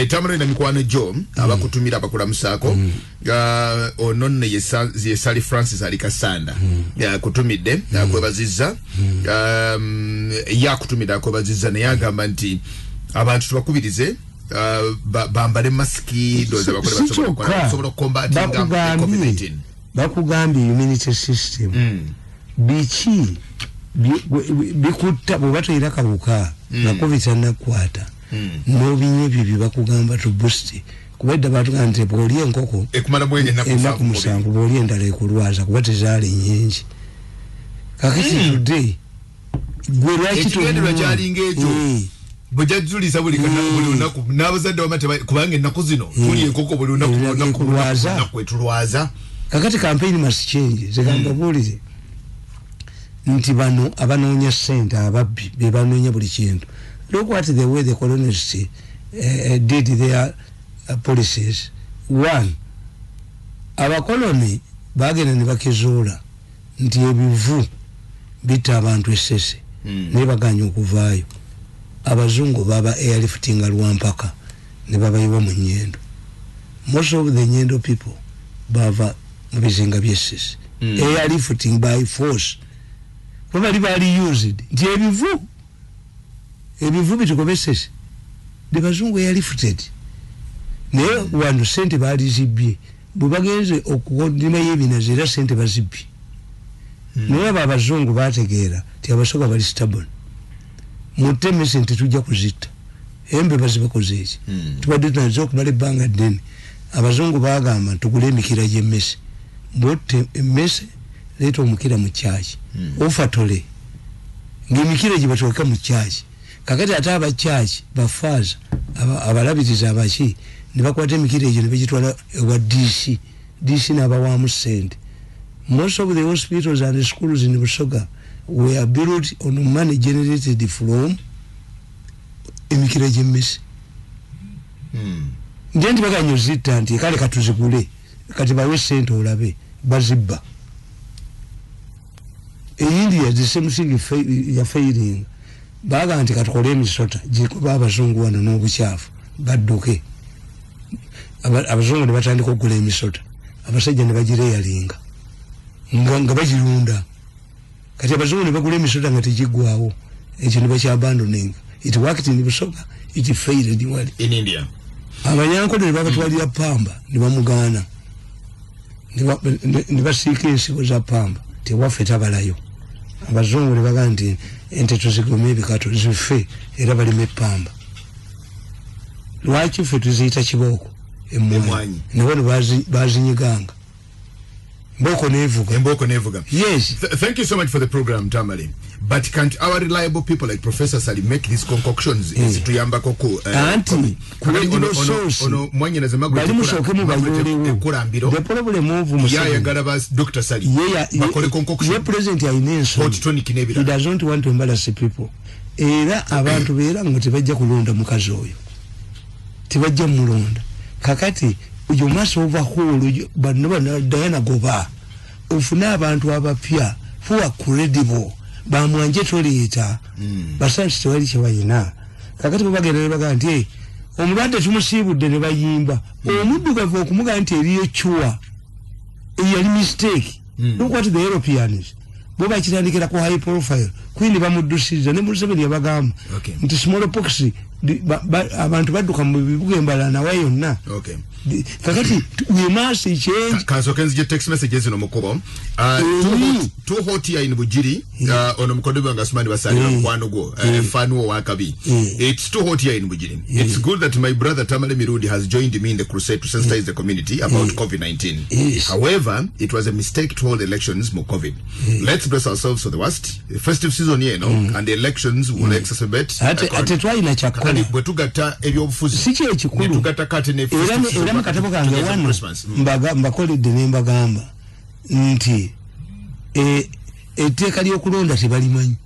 Tamale na mikwano gyo abakutumira abakulamusaako. Ono nno ye Sally Francis ali Kasanda, yakutumidde, akwebazizza, yakutumidde, akwebazizza, naye agamba nti abantu tubakubirize bambale masiki, ndowooza bakole Si basobola kyokka. basobola okucombatinga COVID-19. Bakugambye immunity system biki bikutta bweba toyina kawuka nga COVID tannakukwata, n'obinywa ebyo bye bakugamba to boost, kuba edda batugamba nti bw'olya enkoko ekumala bweri ennaku ennaku 7. 7, bw'olya endala ekulwaza kuba tezaali nyingi. Kakati today gwe lwaki Ekigendererwa tonywa? kyalinga ekyo. Bwe jajjuliza buli buli lunaku n'abazadde bama kubanga ennaku zino tulya enkoko buli lunaku, buli lunaku, buli lunaku, Ekulwaza. lunaku etulwaza. Kakati campaign must change. Zegamba buulire nti bano abanoonya sente, ababbi be banoonya buli kintu. Look at the way the colonists did their policies. One, abakoloni bagenda ne bakizuula nti ebivu bitta abantu esese, naye baganya okuvaayo. Abazungu baba airliftinga lwampaka ne babayiwa mu Nyendo. Most of the Nyendo people bava mu bizinga by'Essese. Airlifting by force, kuba bali bali used nti ebivu bitugoba Essese. The bazungu airlifted, naye wano sente baali zibbye. Bwe bagenze okudimayo ebinazi, era sente bazibbye. Naye abo abazungu bategeera ti Abasoga bali stubborn. Mutte emmese nti tujja kuzitta, embe bazibakoze eki? Tubadde tunaze okumala ebbanga ddene. Abazungu bagamba ntugule emikira gy'emmese. Bwotte emmese, leeta omukira mu kyaki, ofatole ng'emikira gye batweka mu kyaki. Kakati ate abakyaki, bafaaza, abalabirizi, abaki, ne bakwata emikira egyo ne bagitwala ewa DC. DC n'abawaamu sente. Most of the hospitals and schools in Busoga were built on money generated from emikira gy'emmese. Nje nti baganya ozitta nti kale katuzigule, kati bawe sente olabe bazibba. E India the same thing yafailing. Baga nti katukole emisota gikuba abazungu wano n'obukyafu badduke. Abazungu ne batandika okugula emisota, abasajja ne bagireyalinga nga bagirunda. Kati abazungu ne bagula emisota nga tegiggwawo, ekyo ne bakyabandoninga. It worked in Busoga, it failed wali in India. Abanyankole ne babatwalira pamba ne bamugaana, ne basiika ensigo za pamba, tewaffe tabalayo. Abazungu ne bagamba nti ente tuzigome ebikato zife, era balime epamba. Lwaki ffe tuziyita kibooko? Emwanyi. Emwanyi. Nabo ne bazinyiganga mbooko nevuga. Embooko nevuga. Yes. Thank you so much for the program, Tamale. But can't our reliable people like Professor Sali make these concoctions ezituyambako ku Anti, COVID? Kakati credible source. Ono mwanyinaze Margaret Bali musooke mubayolewo. Ekulambiro. The problem of Museveni, yayagala ba Dr. Sali bakole concoction, ye president alina ensonyi. Hot tonic He n'ebirala. does not want to embarrass people. Era abantu beera nga tebajja kulonda mukazi oyo, tebajja mulonda. Kakati you must overhaul bano bano Diana goba, ofune abantu abapya who are credible. Bamwanje toleeta, basansi tewali kyebayina. Kakati bwebagenda ne bagamba nti, "Eh, omulwadde tumusiibudde," ne bayimba omuddugavu okumugamba nti eriyo cure, eyali mistake. Look what the Europeans bo bakitandikira ku high profile. Queen bamuddusiriza, ne Museveni yabagamba nti smallpox abantu badduka mu bibuga embalala nawa yonna. Kakati we must change. Kansooke nzije text messages zino mukubo. Too hot here in Bujiri. Ono mukodo wange Asumani Basalira, mukwano gwo, fan wo wakabi. It's too hot here in Bujiri. It's good that my brother Tamale Mirundi has joined me in the crusade to sensitize the community about COVID-19. However, it was a mistake to hold elections mu COVID. Let's brace ourselves for the worst. The festive season here, no, and the elections will exacerbate. Ate twalina kyakukola. Kakati bwe tugatta ebyobufuzi Si kyekikulu. ne tugatta kati ne Era festive season, era mu katabo kange tugeze wano Christmas. Mbakoledde ne mbagamba nti etteeka ly'okulonda tebalimanyi.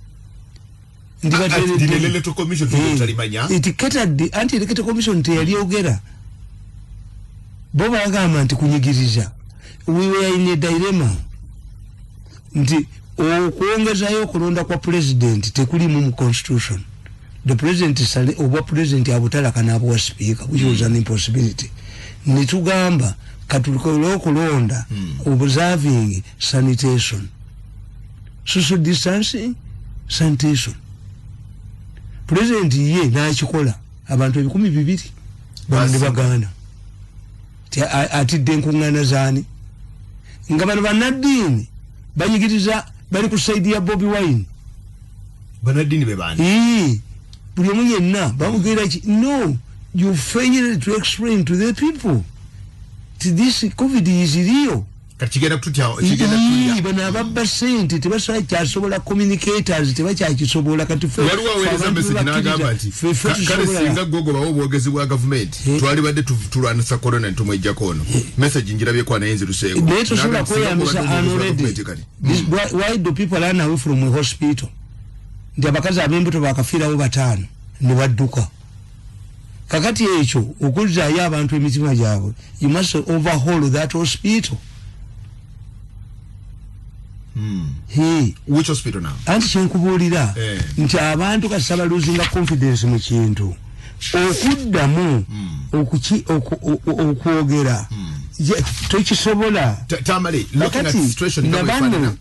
Nti Lino Electoral Commission tutalimanya. Nti ketadde anti Electoral Commission teyalyogera. Bo bagamba nti kunyigiriza. We were in a dilemma nti okwongezayo okulonda kwa president tekulimu mu constitution. The president obwa president abutalaka n'abuwa speaker, which was an impossibility. Nitugamba katukole okulonda observing sanitation, social distancing, sanitation. President ye n'akikola, abantu 2,000 bano ne bagaana. Atidde enkuŋŋaana zaani nga bano bannaddiini banyigiriza, bali ku side ya Bobi Wine. Bannaddiini be baani? Buli omu yenna bamugera ki, no, you fail to explain to the people this COVID is real. Kigenda kututya, kigenda kututya. Bano ababba ssente tebakyasobola, communicators tebakyakisobola. Kati ffe waliwo aweereza message n'agamba nti kale singa gogo bawo obwogezi bwa gavumenti, twalibadde tulwanisa corona ne tumwejjako ono. Message njirabyeko naye nziruseeko. Naye tosobola kweyambisa unready. Why do people run away from a hospital? Nti abakazi ab'embuto bakafiirawo 5 ne badduka. Kakati ekyo okuzzaayo abantu emitima gyabwe, you must overhaul that hospital. Which hospital now? Anti kyenkubuulira nti abantu kasaba losing confidence mu kintu, okuddamu okwogera tokisobola. Tamale, looking at the situation, nabano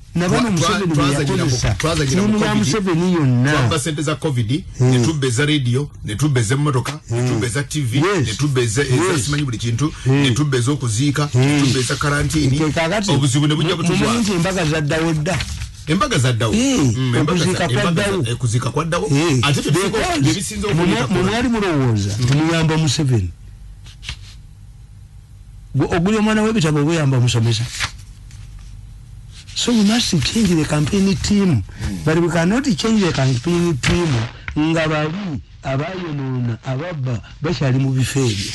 Museveni yakozesa tiimu ya Museveni yonna, twabba sente za COVID, ne tubba eza radio, ne tubba ez'emmotoka, ne tubba eza TV, ne tubba eza simanyi buli kintu, ne tubba ez'okuziika, ne tubba eza karantini. Obuzibu ne bujja butulwa. Nti embaga zaddawo dda. Embaga zaddawo. Okuziika kwaddawo. Okuziika kwaddawo. Ate ebisinza okuleeta Mwali mulowooza nti muyamba Museveni. Oguli omwana w'ebitabo obuyamba omusomesa. So we must change the campaign team. But we cannot change the campaign team nga bali abayonoona ababba bakyali mu bifo ebyo.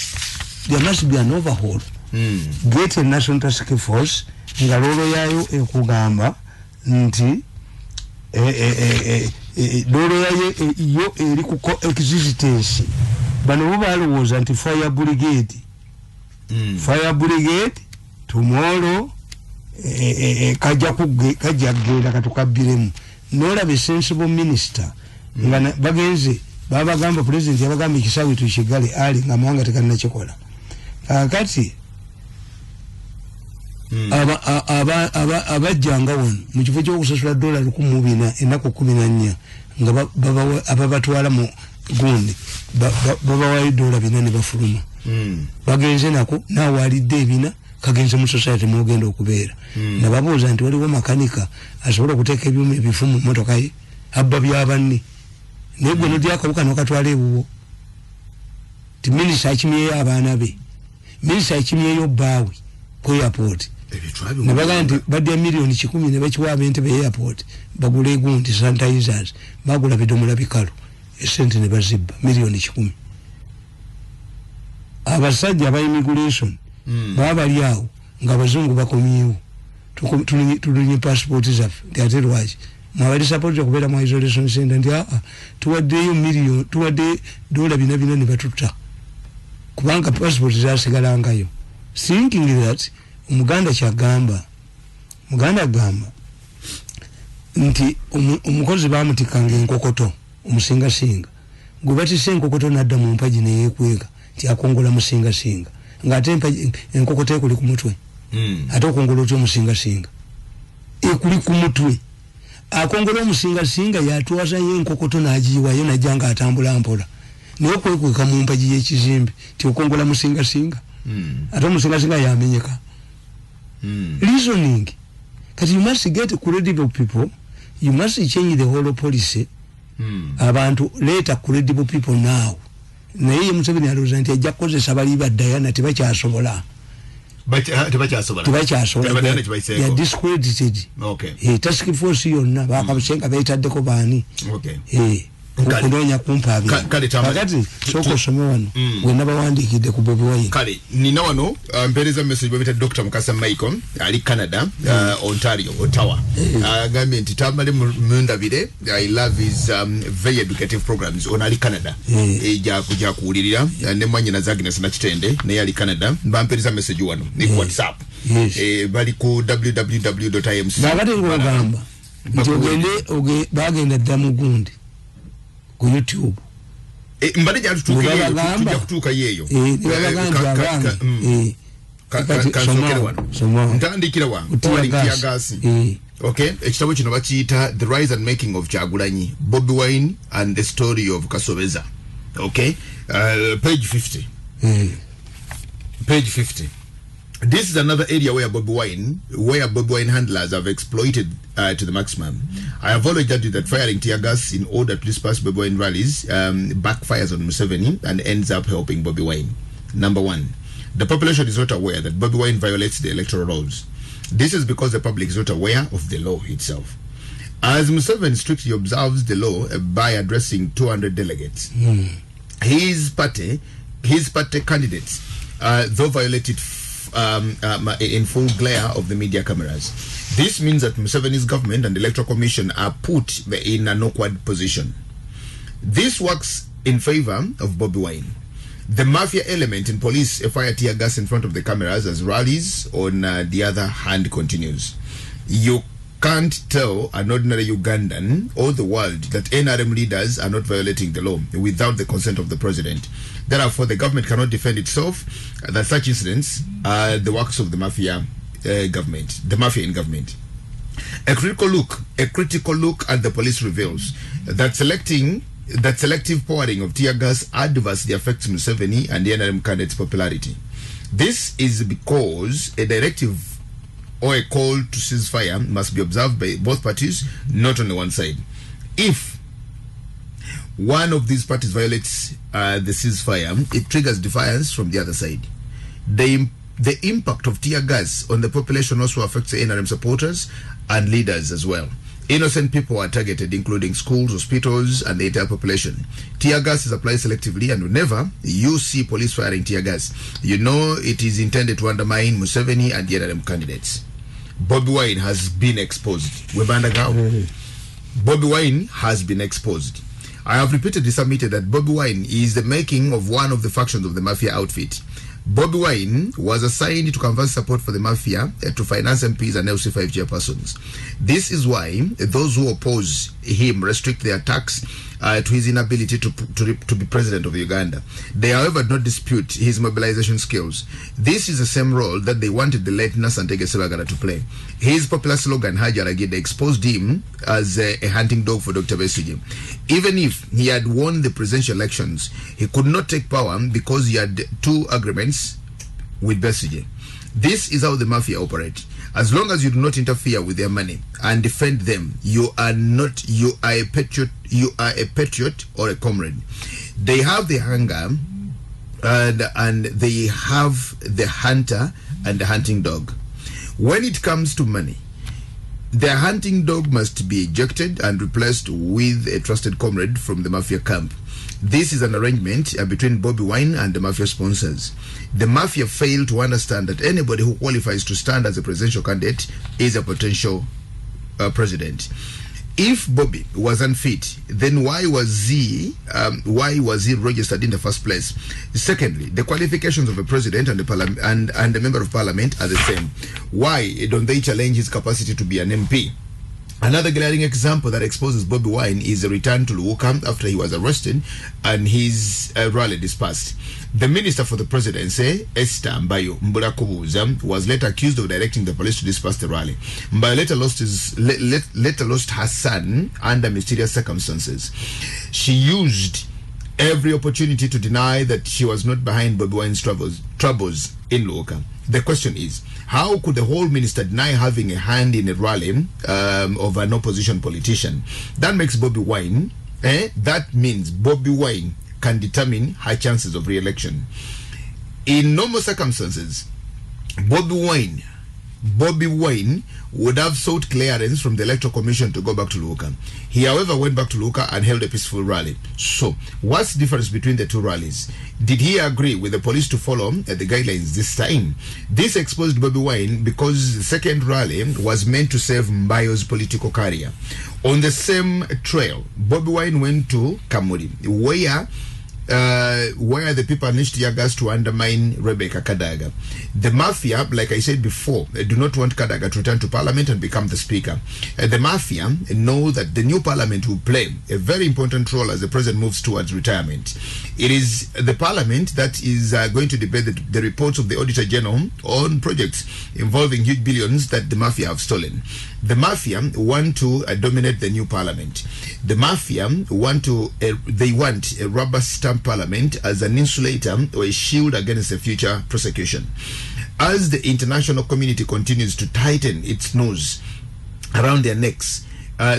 There must be an overhaul. Get a national task force nga role yayo ekugamba nti role yayo yo eri ku coexistence. Bano bo balowooza nti fire brigade. Fire brigade tomorrow kajja kugenda katukabbiremu. Nolaba sensible minister nga bagenze babagamba, president yabagamba ekisaawe tukigale ali nga amawanga tegannakikola. Kaakati abajjanga wano mu kifo ky'okusasula $1,400 ennaku 14 nga ababatwala mu gundi babawayo $400 ne bafuluma. Bagenze nako naawalidde ebina kagenze mu society mwogenda okubeera. Nababuuza nti waliwo makanika asobola okuteeka ebyuma ebifu mu mmotoka ye, abba bya banne, naye gwe nodyakawuka nokatwala ewuwo. Ti minisita akimyeyo abaana be, minisita akimyeyo bbaawe ku airport. Nebagaa nti badya 100,000,000 ne bakiwa ab'Entebbe airport bagule egundi sanitizers, bagula bidomola bikalu, esente ne bazibba 100,000,000. Abasajja aba immigration baba bali awo nga abazungu bakomyewo, tulinye passport zaffe. Nti ate lwaki mwabali support okubeera mu isolation center? Nti aa, tuwaddeyo miliyoni, tuwadde $400 ne batutta kubanga passport zasigalangayo. Thinking that omuganda kyagamba, muganda agamba nti omukozi bamutikanga enkokoto omusingasinga, gwe batisse enkokoto nadda mu mpagi neyekweka nti akongola musingasinga, ng'ate enkokoto ekuli ku mutwe. Ate okongola otya omusingasinga ekuli ku mutwe? Akongola omusingasinga yatwazayo enkokoto n'agiyiwayo najja nga atambula mpola, naye okwekweka mu mpagi y'ekizimbe ti okongola musingasinga, ate omusingasinga yamenyeka. Reasoning kati you must get credible people, you must change the whole policy. Abantu leeta credible people now. Naye ye Museveni alowooza nti ajja kukozesa bali ba Diana, tebakyasobola. Tebakyasobola. Tebakyasobola, discredited. Task force yonna bakabusenga beetaddeko baani okunoonya kumpaabira. Kakati sooka osome wano wenna bawandiikidde ku Bobi Wine. Kale nina wano mpeereza message babita Dr. Mukasa Michael ali Canada, Ontario, Ottawa. Agambye nti Tamale mundabire, I love his very educative programs. Ono ali Canada, ja kuwulirira. Ne mwanyina Agnes Nakitende naye ali Canada, bampeereza message wano ne ku WhatsApp. Bali ku www.imc. Kakati ng'ogamba nti ogende bagenda dda mu gundi ku YouTube. Mbadde gyatutuuka kutuuka yeeyo. Kansokere wano. Ntandikira wa pouring tear gas. Okay, ekitabo kino bakiyita The Rise and Making of Kyagulanyi, Bobi Wine and the Story of Kasobeza. Okay, page 50. Page 50. This is another area where Bobi Wine handlers have exploited to the maximum. I have always argued that firing tear gas in order to disperse Bobi Wine rallies backfires on Museveni and ends up helping Bobi Wine. Number one, the population is not aware that Bobi Wine violates the electoral laws. This is because the public is not aware of the law itself. As Museveni strictly observes the law by addressing 200 delegates, his party candidates, though violated in full glare of the media cameras. This means that Museveni's government and the Electoral Commission are put in an awkward position. This works in favor of Bobi Wine. The mafia element in police fire tear gas in front of the cameras as rallies on the other hand continues. You can't tell an ordinary Ugandan or the world that NRM leaders are not violating the law without the consent of the president. Therefore, the government cannot defend itself that such incidents are the works of the mafia government, the mafia in government. A critical look at the police reveals that selective pouring of tear gas adversely affects Museveni and the NRM candidates' popularity. This is because a directive or a call to cease fire must be observed by both parties, not only one side. If one of these parties violates the ceasefire, it triggers defiance from the other side. The impact of tear gas on the population also affects the NRM supporters and leaders as well. Innocent people are targeted, including schools, hospitals, and the entire population. Tear gas is applied selectively, and whenever you see police firing tear gas, you know it is intended to undermine Museveni and the NRM candidates. Bobi Wine has been exposed. Bobi Wine has been exposed. I have repeatedly submitted that Bobi Wine is the making of one of the factions of the mafia outfit. Bobi Wine was assigned to canvass support for the mafia to finance MPs and LC5 chairpersons. This is why those who oppose him restrict their attacks to his inability to be president of Uganda. They, however, do not dispute his mobilization skills. This is the same role that they wanted the late Nasser Ntege Sebagala to play. His popular slogan, Haji Aragide, exposed him as a hunting dog for Dr. Besigye. Even if he had won the presidential elections, he could not take power because he had two agreements with Besigye. This is how the mafia operate. As long as you do not interfere with their money and defend them, you are a patriot or a comrade. They have the hunger and they have the hunter and the hunting dog. When it comes to money, the hunting dog must be ejected and replaced with a trusted comrade from the mafia camp. This is an arrangement between Bobi Wine and the mafia sponsors. The mafia failed to understand that anybody who qualifies to stand as a presidential candidate is a potential president. If Bobi was unfit, then why was he registered in the first place? Secondly, the qualifications of a president and the and a member of parliament are the same. Why don't they challenge his capacity to be an MP? Another glaring example that exposes Bobi Wine is the return to Luuka after he was arrested and his rally dispersed. The minister for the presidency, Esther Mbayo Mbulakubuza, was later accused of directing the police to disperse the rally. Mbayo later lost her son under mysterious circumstances. She used every opportunity to deny that she was not behind Bobi Wine's troubles in Luuka. The question is, how could the whole minister deny having a hand in a rally of an opposition politician? That makes Bobi Wine, that means Bobi Wine can determine her chances of re-election. In normal circumstances, Bobi Wine would have sought clearance from the Electoral Commission to go back to Luuka. He, however, went back to Luuka and held a peaceful rally. So, what's the difference between the two rallies? Did he agree with the police to follow the guidelines this time? This exposed Bobi Wine because the second rally was meant to save Mbayo's political career. On the same trail, Bobi Wine went to Kamuri, where Where the people unleashed tear gas to undermine Rebecca Kadaga. The mafia, like I said before, do not want Kadaga to return to parliament and become the speaker. The mafia know that the new parliament will play a very important role as the president moves towards retirement. It is the parliament that is going to debate the reports of the Auditor General on projects involving huge billions that the mafia have stolen. The mafia want to dominate the new parliament. The mafia want to, they want a rubber stamp parliament as an insulator or a shield against a future prosecution. As the international community continues to tighten its nose around their necks,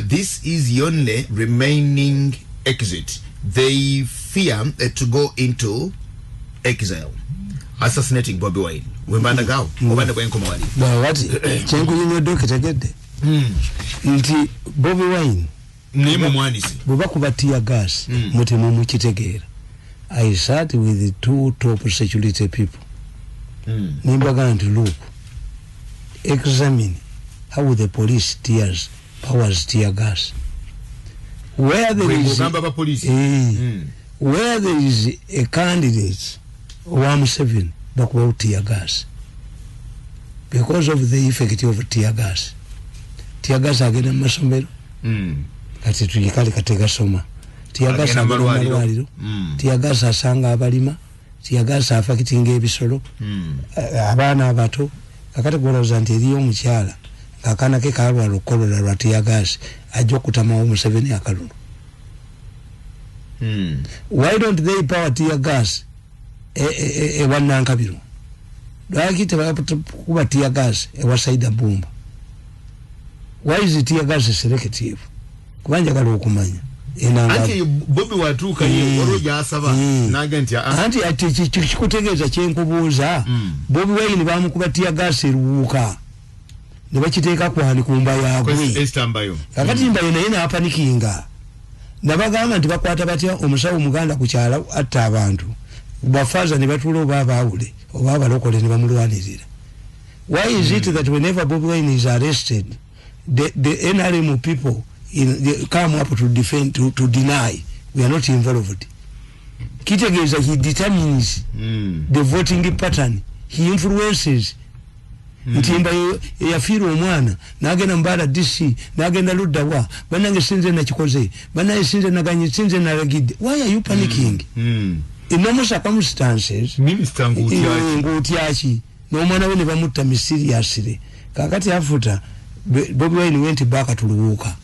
this is the only remaining exit. They fear to go into exile. Assassinating Bobi Wine. Wembanda obanda bwenkomawali. Bawati kyenkunyonyo okitegedde nti Bobi Wine naye mumwanisi bwe bakuba tear gas, mutemu mukitegeera. I sat with the two top security people. Nimbaga nti, "Look, examine how the police tears powers tear gas. Where there is ogamba abapoliisi. Where there is a candidate wa Museveni, bakuba tear gas because of the effect of tear gas. Tear gas agenda mu masomero. Kati tujikale kategasoma. Tear gas Agenda mu agenda mu malwaliro. Malwaliro. Tear gas asanga abalima. Tear gas affectinga ebisolo, abaana abato. Kakati gwolowooza nti eriyo omukyala ng'akaana ke kalwala okukolola lwa tear gas, ajja okutamawo Museveni akalulu? Why don't they power tear gas ewa Nankabiro? Lwaki tebakuba tear gas ewa Saida Bumba? Why is tear gas selective? Kuba njagala okumanya. Enanga Anti Bobi watuuka ye waliwo gy'asaba naga nti Anti ati kikutegeeza kyenkubuuza. Bobi Wine bamukuba tear gas eruwuka ne bakiteeka kwani kumba yaabwe. Esther Mbayo. Kakati Mbayo naye n'apanikinga. Nabagamba nti bakwata batya omusawo Muganda ku kyalo atta abantu, bafaza ne batuula oba abaawule oba abalokole ne bamulwanirira? Why is it that whenever Bobi Wine is arrested, the NRM people they come up to defend, to deny we are not involved? Kitegeeza he determines the voting pattern, he influences. Nti Mbayo eyafiirwa omwana n'agenda mu RDC, n'agenda luddawa, "Bannange, sinze nakikoze, bannange, sinze naganye, sinze nalagidde." Why are you panicking? In normal circumstances, Minisita, ng'otyaki? Ng'otyaki n'omwana we ne bamutta mysteriously? Kakati after Bobi Wine went back to Luwuka,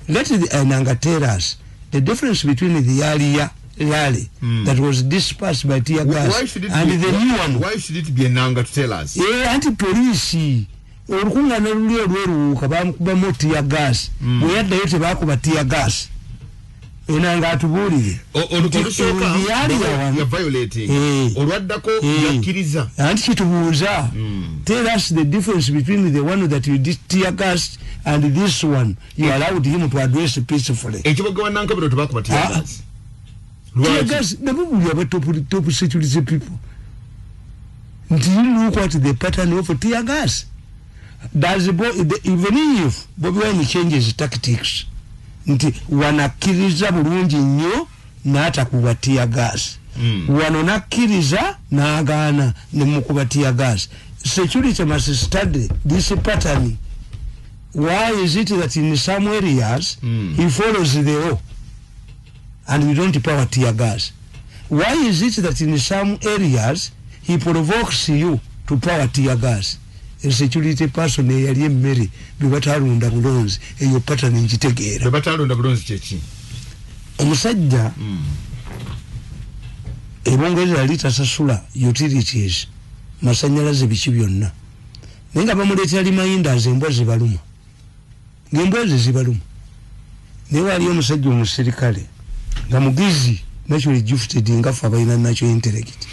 let the Enanga tell us the difference between the earlier rally that was dispersed by tear gas Why should it and be, the new one. Why should it be Enanga to tell us? Anti poliisi olukuŋŋaana luli olweruwuka bamukubamu tear gas. Bwe yaddayo tebakuba tear gas. Enanga atubuulire. Olusooka The earlier one ya violating, olwaddako yakkiriza. Anti kitubuuza, tell us the difference between the one that you did tear gas and this one you allowed him to address peacefully. Ekibuga wa Nankabiro tebakuba Ah. tear gas. Tear Lwaki? gas nabo aba top security people nti you look at the pattern of tear gas. Does even if Bobi Wine changes tactics nti wanakkiriza bulungi nnyo n'atakuba tear gas, wano nakkiriza n'agaana ne mukuba tear gas, security must study this pattern. Why is it that in some areas he follows the law and we don't power tear gas? Why is it that in some areas he provokes you to power tear gas? A security person eyali emmere bwe batalunda bulonzi, eyo pattern nkitegeera. Bwe batalonda bulonzi kyeki? Omusajja ebongereza yali tasasula utilities, masanyalaze, biki byonna, naye nga bamuleetera reminders, embwa zibaluma, ng'embwa ezo zibaluma. Naye waliyo omusajja omusirikale nga mugizi, naturally gifted, nga ffe abalina natural intellect,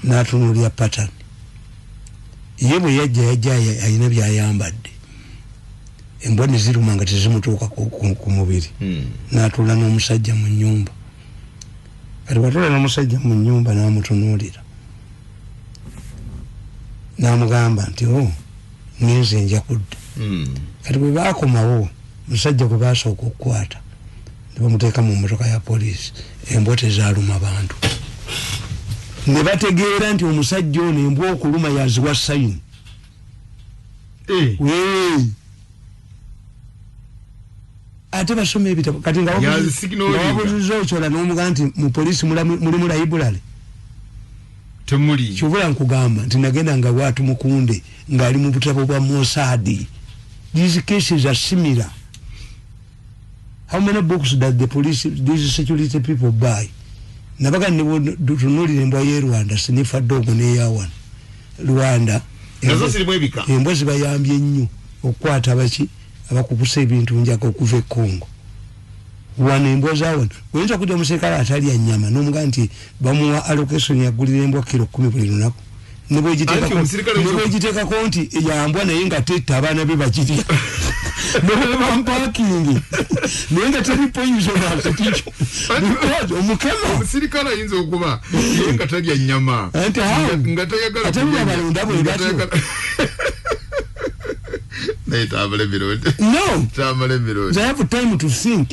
n'atunuulira pattern. Ye bwe yajja, yajja alina byayambadde, embwa ne ziruma nga tezimutuuka ku mubiri. N'atuula n'omusajja mu nnyumba. Kati bwatuula n'omusajja mu nnyumba, n'amutunuulira, n'amugamba nti, "O ngenze, nja kudda." Kati bwe baakomawo, musajja gwe basooka okukwata Ne bamuteeka mu mmotoka ya poliisi, embwa tezaaluma abantu. Ne bategeera nti omusajja ono embwa okuluma yaziwa sayini. Ate basoma ebitabo kati nga wabuziza Ochola n'omugaa nti mu poliisi mulimu library. Temuli. Kyovula nkugamba nti nagenda nga Watumukunde ng'ali mu butabo bwa Mossad. These cases are similar. How many books does the police, these security people buy? Nabaga ne tunuulira embwa y'e Rwanda, sniffer dog, n'eyawana Rwanda. Nazo zirimu ebika. Embwa zibayambye nnyo okukwata baki abakukusa ebintu njaga okuva e Congo. Wano embwa zawano oyinza kujja omuserikale atalya nnyama n'omugaa nti bamuwa allocation yagulira embwa kilo 10 buli lunaku, Anti omusirikale nebwegitekako nti yambwa, naye nga tetta abaana be bakirya nebampakingi, naye nga teri poisonous tikyo because omukama Omusirikale ayinza okuba ye nga talya nnyama. Anti how? Nga tayagala Ate kulya balonda bwe nga batyo. Naye tambula emirundi. No. Tambula emirundi. They have time to think.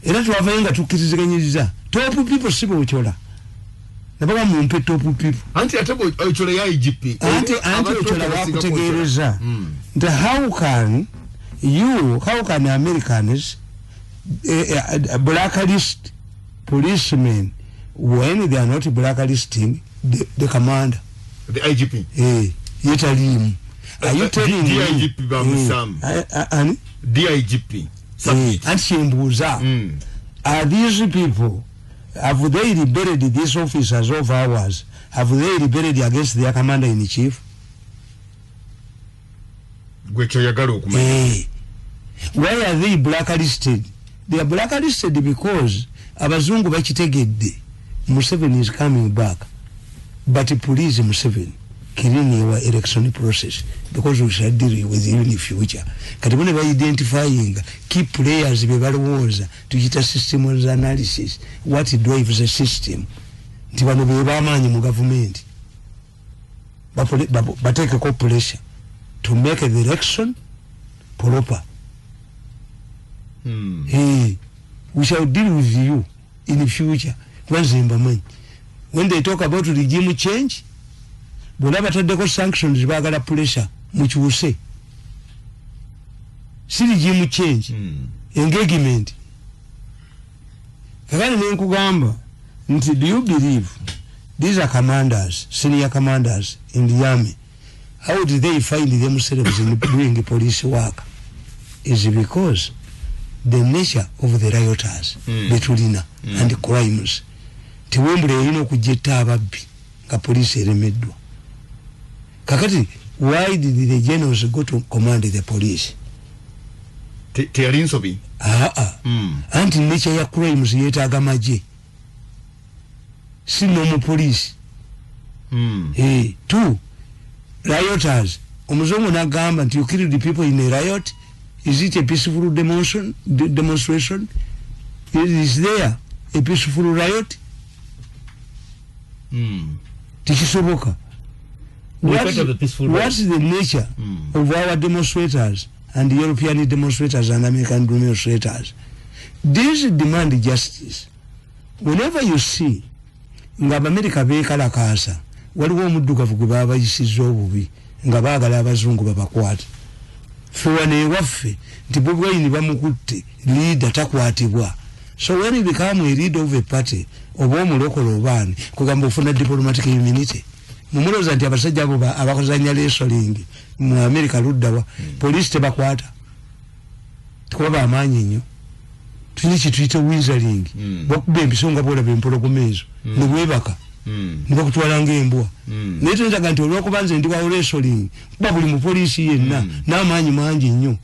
Era twavayo nga tukkiriziganyiriza top people, si b'Ochola. Nabaga mumpe top people. Anti ate Ochola ya IGP. Anti Ochola bakutegeereza nti how can Americans blacklist policemen when they are not blacklisting the commander? The IGP. Ye taliimu. Are you telling me? DIGP bamusamu. Ani? DIGP. Anti kyembuuza, are these people, have they rebelled? These officers of ours, have they rebelled against their commander in chief? Gwe kyoyagala okumanya. Why are they blacklisted? They are blacklisted because abazungu bakitegedde Museveni is coming back, but please, Museveni, clean your election process because we shall deal with you in the future. Kati bone ba-identifying key players be balowooza, tukiyita systems analysis, what drives the system, nti bano be bamaanyi mu gavumenti, bateekeko pressure to make the election proper. Hey, we shall deal with you in the future. Kuba nze mbamanyi. When they talk about regime change, bonna bataddeko sanctions, baagala pressure mukyuse, si regime change. Engagement. Kakati nenkugamba nti do you believe these are commanders, senior commanders in the army? How did they find themselves in doing police work? Is because the nature of the rioters betulina and crimes tiwembule erina okujja etta ababbi nga poliisi eremeddwa. Kakati why did the generals go to command the police? Teyali nsobi. Aa. Anti nature ya crimes yeetaaga magye, si nomupoliisi. Two rioters, omuzungu nagamba nti you killed the people in a riot. Is it a peaceful demonstration? Is there a peaceful riot? Tekisoboka. What's the nature of our demonstrators and European demonstrators and American demonstrators? This demand justice. Whenever you see nga Abamerika beekalakaasa, waliwo omuddugavu gwe baba bayisizza obubi nga baagala abazungu babakwate. Ffe wano ewaffe nti Bobi Wine bamukutte, leader takwatibwa. So when you become a leader of a party, oba omulokole obaani, kugamba ofuna diplomatic immunity. Mumulowooza nti abasajja abo abakozanya wrestling mu America luddawa, poliisi tebakwata? Tekuba bamaanyi nnyo. Tulina kyetuyita wrestling. Bakuba empiso nga bwolaba empologoma ezo, ne bwebaka, ne bakutwala ng'embwa. Naye toyinzaga nti olwokuba nze ndi wa wrestling kuba buli mupoliisi yenna n'amaanyi mangi nnyo.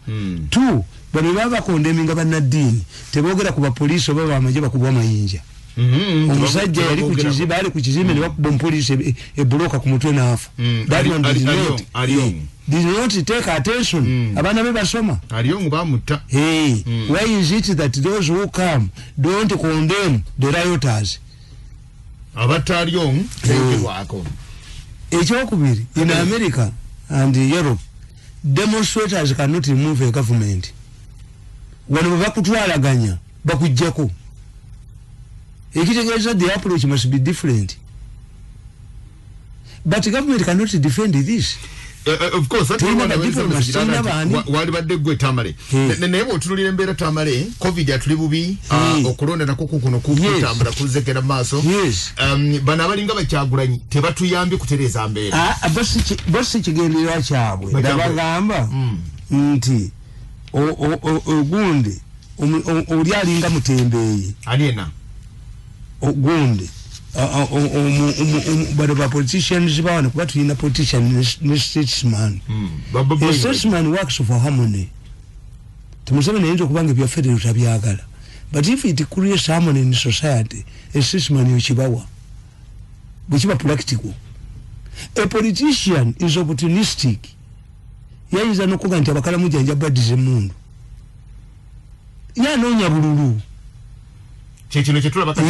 Two, bano baba bakondeminga bannaddiini, teboogera ku bapoliisi oba bamagye bakubwa amayinja. Omusajja yali ku kizimbe, ali ku kizimbe, ne bakuba omupoliisi ebuloka ku mutwe n'afa. That one did not, did not take attention. Abaana be basoma. Aliyongu bamutta. Hey, why is it that those who come don't condemn the rioters? Abatta Aliyongu teyogerwako. Ekyokubiri, in America and Europe, demonstrators cannot remove a government. Wano bwe bakutwalaganya Bakujjako. Ekitegeeza the approach must be different. But government cannot defend this. Of course, walibadde gwe Tamale. Naye bw'otunuulira embeera Tamale, COVID atuli bubi, okulonda nakwo kuno kutambula kuzegera mu maaso. Bano abalinga bakyagulanyi tebatuyambye kutereeza mbeera. Bo si kigendererwa kyabwe. Nabagamba nti ogundi oli alinga mutembeeyi. Ani yenna? Ogundi. Bano ba politicians bawana kuba tulina politician ne statesman. A statesman works for harmony. Museveni ayinza okuba nga ebya federal tabyagala, but if it creates harmony in society, a statesman yokibawa bwekiba practical. A politician is opportunistic. Yayinza n'okuga nti abakalamuja nja baddiza emmundu, yanoonya bululu. Kyekino kyetulaba kati.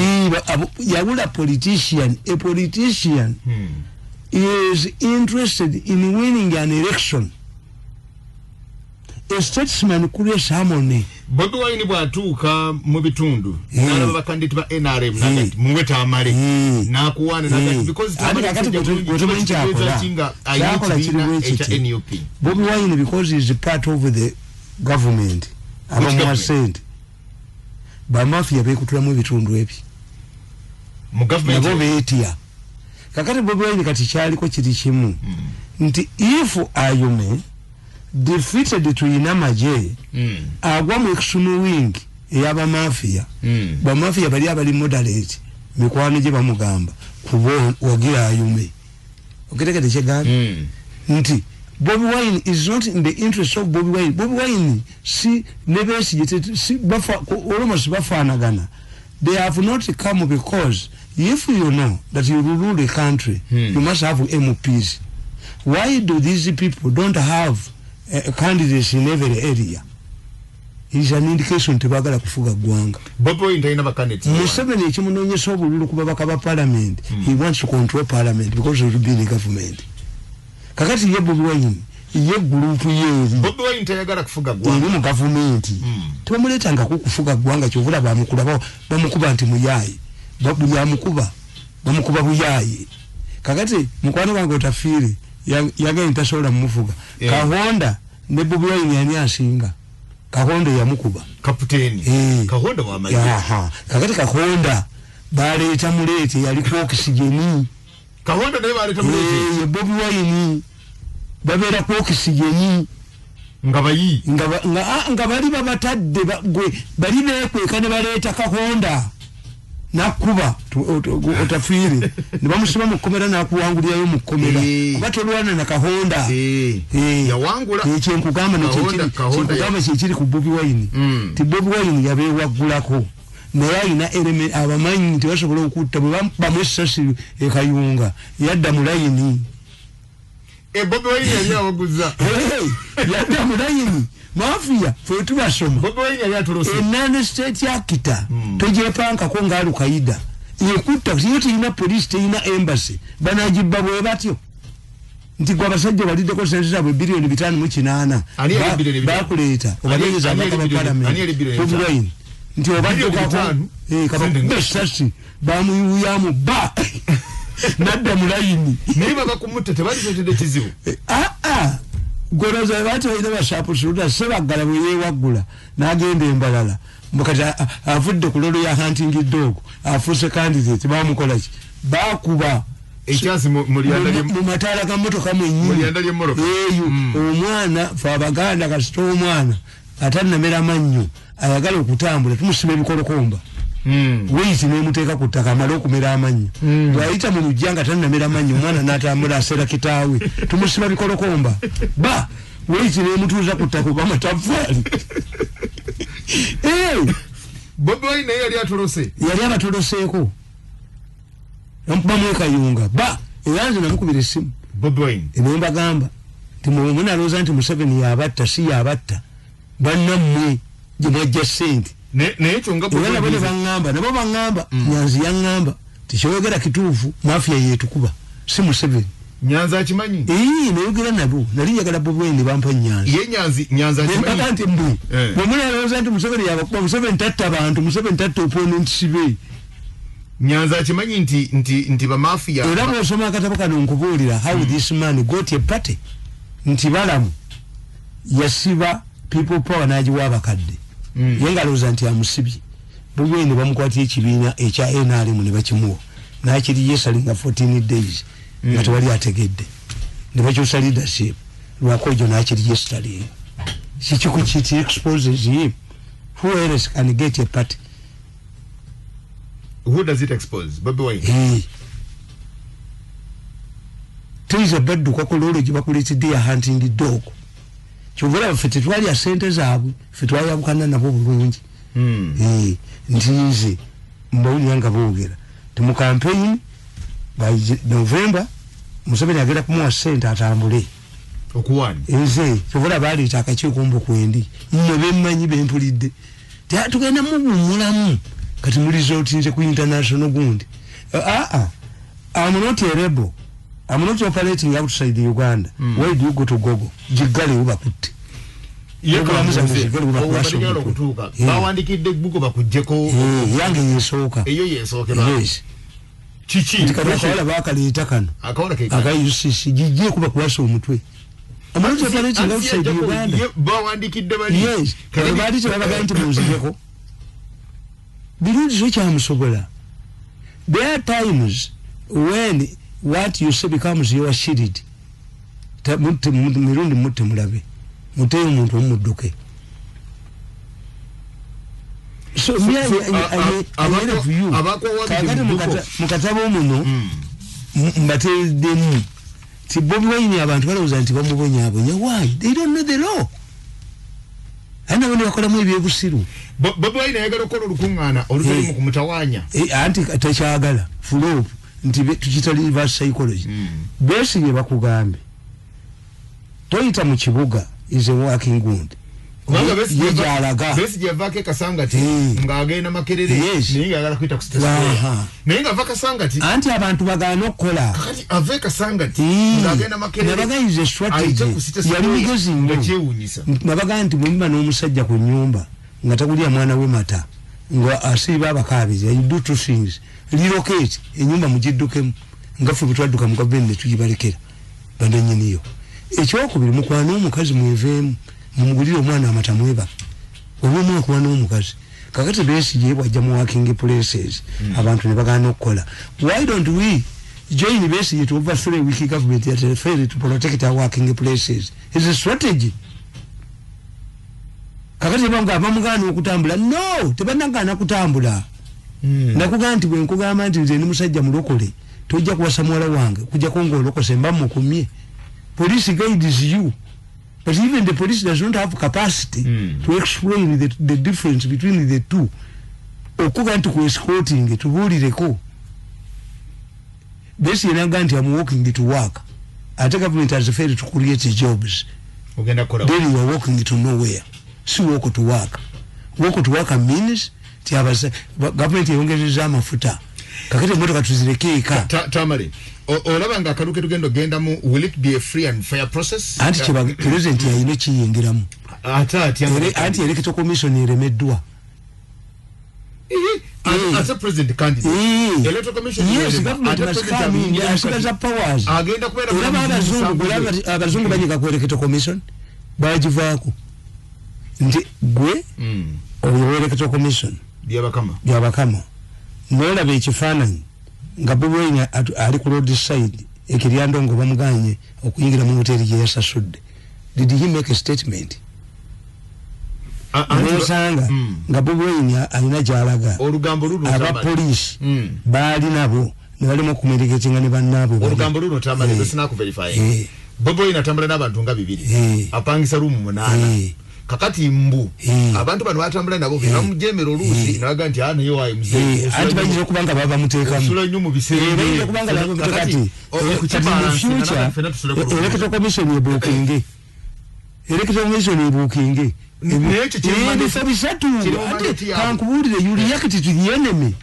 Yawula politician. A politician is interested in winning an election. A statesman creates harmony. Bobi Wine bw'atuuka mu bitundu n'alaba bakandidate ba NRM n'agamba nti muwe Tamale n'akuwaana n'agamba nti because Tamale kakati gwe kitegeeza ki nga alina kyakola kiri ekibiina bwe ekya kiti. NUP. Bobi Wine, because he is part of the government, abamuwa government? sente, bamafiya beekutulamu ebitundu ebyo mu government nabo beetya. Kakati Bobi Wine kati kyaliko kiri kimu nti if Ayume defeated Tuyina Magye, agwa mu extreme wing ey'abamafiya. Bamafiya bali abali moderate, mikwano gye bamugamba kuba wagira Ayume. Okitegedde kyegamba nti Bobi Wine is not in the interest of Bobi Wine. Bobi Wine si ne Besigye si bafa almost bafaanagana. They have not come because if you know that you rule the country, you must have MPs. Why do these people don't have candidates in every area? Is an indication tebagala kufuga ggwanga. Bobi Wine talina bakandidate. Museveni ekimunoonyesa obululu ku babaka ba parliament, he wants to control parliament because he will be in the government. Kakati ye Bobi Wine, ye group ye eri Bobi Wine tayagala kufuga ggwanga. Eri mu gavumenti. Tebamuleetangako kufuga ggwanga, kyova olaba bamukuba nti muyaayi. Buli amukuba bamukuba buyaayi. Kakati mukwano gwange Otafiire yagenda tasobola mumufuga. Kahonda ne Bobi Wine ani asinga? Kahonda yamukuba. Kapiteeni. Kahonda wa magye. Aha. Kakati Kahonda baleeta muleete yali ku oxygen. Kahonda naye baleeta muleete. Ye Bobi Wine babeera ku oxygen. Nga bayi. Nga bali babatadde gwe bali beekweka ne baleeta Kahonda. Nakuba Otafiire ne bamusiba mu kkomera n'akuwangulirayo mu kkomera. Kuba tolwana na Kahonda. Yawangula. Ekyo nkugamba ne kyenkugamba kyekiri ku Bobi Wine. Ti Bobi Wine yabeewaggulako. Naye alina element abamanyi nti basobola okutta bwe bamukubamu essasi e Kayunga yadda mu layini. Bobi Wine yali awaguza. Yadda mu layini. Mafia ffe tubasoma. Bobi Wine yali atolose. E non-state actor tegyepankako nga Al-Qaeda. Ekutta yo terina police, terina embassy. Banagibba bwe batyo. Nti gwe abasajja baliddeko ssente zaabwe 558 biliyoni. Ani yali 5 biliyoni? Bakuleeta obategeeza ababaka ba parliament. Ani yali 5 Bobi biliyoni? Wine. Nti obaddukako. 5 biliyoni? Kabakuba essasi bamuyuuyamu ba nadda mu layini. Naye baba kumutta tebalisootedde kizibu. Goloza bati balina bashapusuda Sebaggala bwe yeewaggula n'agenda embalala. Mukati avudde ku lolo ya hunting dog afuuse candidate bamukola ki? Bakuba ekyasi mu mataala ga mmotoka mwennyini. Mu lyanda ly'emmotoka. Eyo omwana fe Abaganda kasita omwana atannamera mannyo ayagala okutambula tumusiba ebikolokomba. Wiiti n'emuteeka ku ttaka amale okumera amannyo. Bw'ayita mu luggya nga tannamera mannyo omwana n'atambula asera kitaawe tumusiba bikolokomba. Ba wiiti n'emutuuza ku ttaka oba amataffaali. Bobi Wine naye yali atolose. Yali abatoloseeko. Bamukubamu e Kayunga. Ba era nze namukubira essimu. Bobi Wine. Ne mbagamba nti munalowooza nti Museveni y'abatta, si y'abatta. Bannammwe gye mwajja ssente. Naye ekyo nga Era nabo ne baŋŋamba, nabo baŋŋamba, Nyanzi yaŋŋamba nti kyoyogera kituufu, mafia yeetukuba, si Museveni. Nyanza akimanyi? Nayogera nabo, nali njagala Bobi Wine bampa Nyanza. Ye Nyanza akimanyi? Mpaka nti mbu bwe mulowooza nti Museveni yabakuba, Museveni tatta bantu, Museveni tatta opponents be. Nyanza akimanyi nti bamafia. Era bw'osoma akatabo kano nkubuulira how this man got a party. Nti Balamu yasiba People Power n'agiwa abakadde. Ye ng'alowooza nti amusibye. Bobi Wine bamukwatira ekibiina ekya NRM ne bakimuwa. N'akiri yesalinga 14 days. Nga tewali ategedde. Ne bakyusa leadership. Lwakojo n'akiri yesalinga. Kiki exposes him. Who else can get a party? Who does it expose? Bobi Wine. Tuyinza badduka ku lolo gye bakuleetedde ya hunting dog. Kyova olaba ffe tetwalya ssente zaabwe, ffe twayawukana nabo bulungi. Nti nze mbawulira nga boogera nti mu campaign by November Museveni agenda kumuwa ssente atambule. Okuwani? Nze kyova olaba baleeta akakiiko mbu kwendi, mmwe bemmanyi bempulidde tugenda muwummulamu kati mulizotinze ku international gundi. I'm not a rebel. I'm not operating outside Uganda. Why do you go to Gogo? Jiggale ubakutte. Bawandikidde buko bakuggyeko. Yange yesooka. Eyo yesookera. Yes. Kiki? Nti kati akawala bakaleeta kano. Akawala ke aka UCC gijje kuba kuwasa omutwe. I'm not operating outside Uganda. Bawandikidde bali. Yes. Kati baali tebabagamba nti munzijeko. Birungi so kyamusobola. There are times when what you say becomes your shield. Mirundi mutte mulabe. Muteyo omuntu omudduke. So me I of you. Kakati mukatabo muno mbateddemu ti Bobi Wine abantu balowooza nti bamubonyaabonya. Why? They don't know the law. Ana bano bakolamu ebyebusiru. Bobi Wine ayagala okukola olukuŋŋaana olutalimu kumutawaanya. Anti takyagala flop nti tukiyita reverse psychology. Besigye bakugambe toyita mu kibuga is a working wound. Ye Besigye yavaako e Kasangati ng'agenda Makerere naye ng'ayagala kuyita ku State Square. Naye ng'ava Kasangati anti abantu bagaana okukola. Kakati ava e Kasangati ng'agenda Makerere nabagayiza strategy yali mugezi nnyo kyewuunyisa. Nabagaa nti bwe muba n'omusajja ku nnyumba nga tagulira mwana we mata nga asiiba abakaabizi, you do two things. Relocate ennyumba mugiddukemu nga ffe bwe twadduka mu gavumenti ne tugibalekera bannannyiniyo. Ekyokubiri mukwana omukazi mweveemu mumugulire omwana amata mwebake oba omwaka n'omukazi. Kakati Besigye bw'ajja mu working places abantu ne bagaana okukola. Why don't we join Besigye to overthrow a weak government that failed to protect our working places? It's a strategy. Kakati banga bamugaana okutambula. No, tebannagaana kutambula. Nakugamba nti bwe nkugamba nti nze ndi musajja mulokole tojja kuwasa muwala wange kujjako ng'olokose mba mukumye. Police guides you. But even the police does not have capacity to explain the difference between the two. Okuga nti ku escorting tubuulireko. Besigye n'agamba nti I'm walking to work. Ate government has failed to create jobs. Ogenda kukola. Then you are walking to nowhere. Si walk to work. Walk to work means ti government eyongereza amafuta. Kakati emmotoka tuzireke eka. Tamale. Olaba nga akaluke tugenda ogendamu, will it be a free and fair process? Anti president yalina ekiyingiramu. Ate anti electoral commission eremeddwa. As a president candidate. Electoral commission. Yes, government must come in. Asigaza powers. Agenda kubeera olaba abazungu banyiga ku electoral commission bagivaako. Nti gwe oyo electoral commission byabakama. Byabakama. N'olaba ekifaananyi nga Bobi Wine ali ku road side ekiryandongo bamuganye okuyingira mu hoteri gye yasasudde. Did he make a statement? Nosanga nga Bobi Wine alina gy'alaga. Olugambo luno abapoliisi baali nabo ne balimu okumedicatinga ne bannaabwe. Olugambo luno Tamale lwe kuverify. Bobi Wine atambula n'abantu nga 2 apangisa rumu 8. Kakati mbu abantu bano batambula nabo bamujemera oluusi nabaga nti ano yo wayi mzee. Anti bayinza okuba nga baba muteekamu. Osula nnyo mu biseera. Bayinza okuba nga baba muteekamu. Kati electoral commission ebuukinge. Electoral commission ebuukinge. Ebifo bisatu. Ate kankubuulire you react to the enemy.